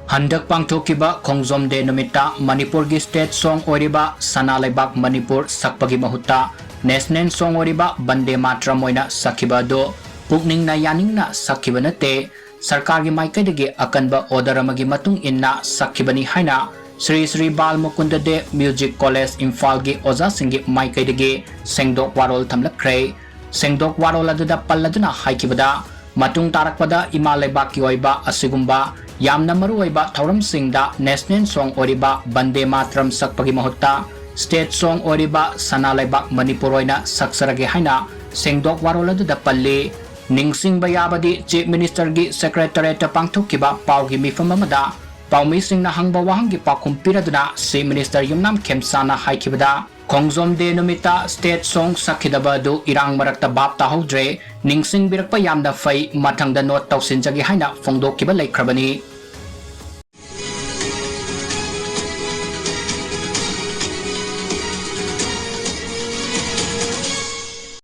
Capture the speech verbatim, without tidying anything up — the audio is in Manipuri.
ꯍꯟꯗꯛ ꯄꯥꯡꯊꯣꯛꯈꯤꯕ ꯈꯣꯡꯖꯣꯝ ꯗꯦ ꯅꯨꯃꯤꯠꯇ ꯃꯅꯤꯄꯨꯔꯒꯤ state song ꯑꯣꯏꯔꯤꯕ ꯁꯅꯥ ꯂꯩꯕꯥꯛ ꯃꯅꯤꯄꯨꯔ ꯁꯛꯄꯒꯤ ꯃꯍꯨꯠꯇ national song ꯑꯣꯏꯔꯤꯕ ꯕꯟꯗꯦ ꯃꯥꯇ꯭ꯔꯝ ꯑꯣꯏꯅ ꯁꯛꯈꯤꯕ ꯑꯗꯨ ꯄꯨꯛꯅꯤꯡꯅ ꯌꯥꯅꯤꯡꯅ ꯁꯛꯈꯤꯕ ꯅꯠꯇꯦ, ꯁꯔꯀꯥꯔꯒꯤ ꯃꯥꯏꯀꯩꯗꯒꯤ ꯑꯀꯟꯕ order ꯑꯃꯒꯤ ꯃꯇꯨꯡ ꯏꯟꯅ ꯁꯛꯈꯤꯕꯅꯤ ꯍꯥꯏꯅ ꯁ꯭ꯔꯤ ꯁ꯭ꯔꯤ ꯕꯥꯜ ꯃꯨꯀꯨꯟꯗ ꯗꯦꯕ Music College ꯏꯝꯐꯥꯜꯒꯤ ꯑꯣꯖꯥꯁꯤꯡꯒꯤ ꯃꯥꯏꯀꯩꯗꯒꯤ ꯁꯦꯡꯗꯣꯛ ꯋꯥꯔꯣꯜ ꯊꯝꯂꯛꯈ꯭ꯔꯦ꯫ ꯁꯦꯡꯗꯣꯛ ꯋꯥꯔꯣꯜ ꯑꯗꯨꯗ ꯄꯜꯂꯗꯨꯅ ꯍꯥꯏꯈꯤꯕꯗ, ꯃꯇꯨꯡ ꯇꯥꯔꯛꯄꯗ ꯏꯃꯥ ꯂꯩꯕꯥꯛꯀꯤ ꯑꯣꯏꯕ ꯑꯁꯤꯒꯨꯝꯕ ꯌꯥꯝꯅ ꯃꯔꯨꯑꯣꯏꯕ ꯊꯧꯔꯝꯁꯤꯡꯗ national song ꯑꯣꯏꯔꯤꯕ ꯕꯟꯗꯦ ꯃꯥꯇ꯭ꯔꯝ ꯁꯛꯄꯒꯤ ꯃꯍꯨꯠꯇ state song ꯑꯣꯏꯔꯤꯕ ꯁꯅꯥ ꯂꯩꯕꯥꯛ ꯃꯅꯤꯄꯨꯔ ꯑꯣꯏꯅ ꯁꯛꯆꯔꯒꯦ ꯍꯥꯏꯅ ꯁꯦꯡꯗꯣꯛ ꯋꯥꯔꯣꯜ ꯑꯗꯨꯗ ꯄꯜꯂꯤ꯫ ꯅꯤꯡꯁꯤꯡꯕ ꯌꯥꯕꯗꯤ, Chief Minister ꯒꯤ Secretariat ꯇ ꯄꯥꯡꯊꯣꯛꯈꯤꯕ ꯄꯥꯎꯒꯤ ꯃꯤꯐꯝ ꯑꯃꯗ ꯄꯥꯎꯃꯤꯁꯤꯡꯅ ꯍꯪꯕ ꯋꯥꯍꯪꯒꯤ ꯄꯥꯎꯈꯨꯝ ꯄꯤꯔꯗꯨꯅ Chief Minister ꯌꯨꯝꯅꯥꯝ ꯈꯦꯝꯆꯥꯅ ꯍꯥꯏꯈꯤꯕꯗ, ꯈꯣꯡꯖꯣꯝ ꯗꯦ ꯅꯨꯃꯤꯠꯇ state song ꯁꯛꯈꯤꯗꯕ ꯑꯗꯨ ꯏꯔꯥꯡ ꯃꯔꯛꯇ ꯚꯥꯞ ꯇꯥꯍꯧꯗ꯭ꯔꯦ, ꯅꯤꯡꯁꯤꯡꯕꯤꯔꯛꯄ ꯌꯥꯝꯅ ꯐꯩ, ꯃꯊꯪꯗ note ꯇꯧꯁꯤꯟꯖꯒꯦ ꯍꯥꯏꯅ ꯐꯣꯡꯗꯣꯛꯈꯤꯕ ꯂꯩꯈ꯭ꯔꯕꯅꯤ꯫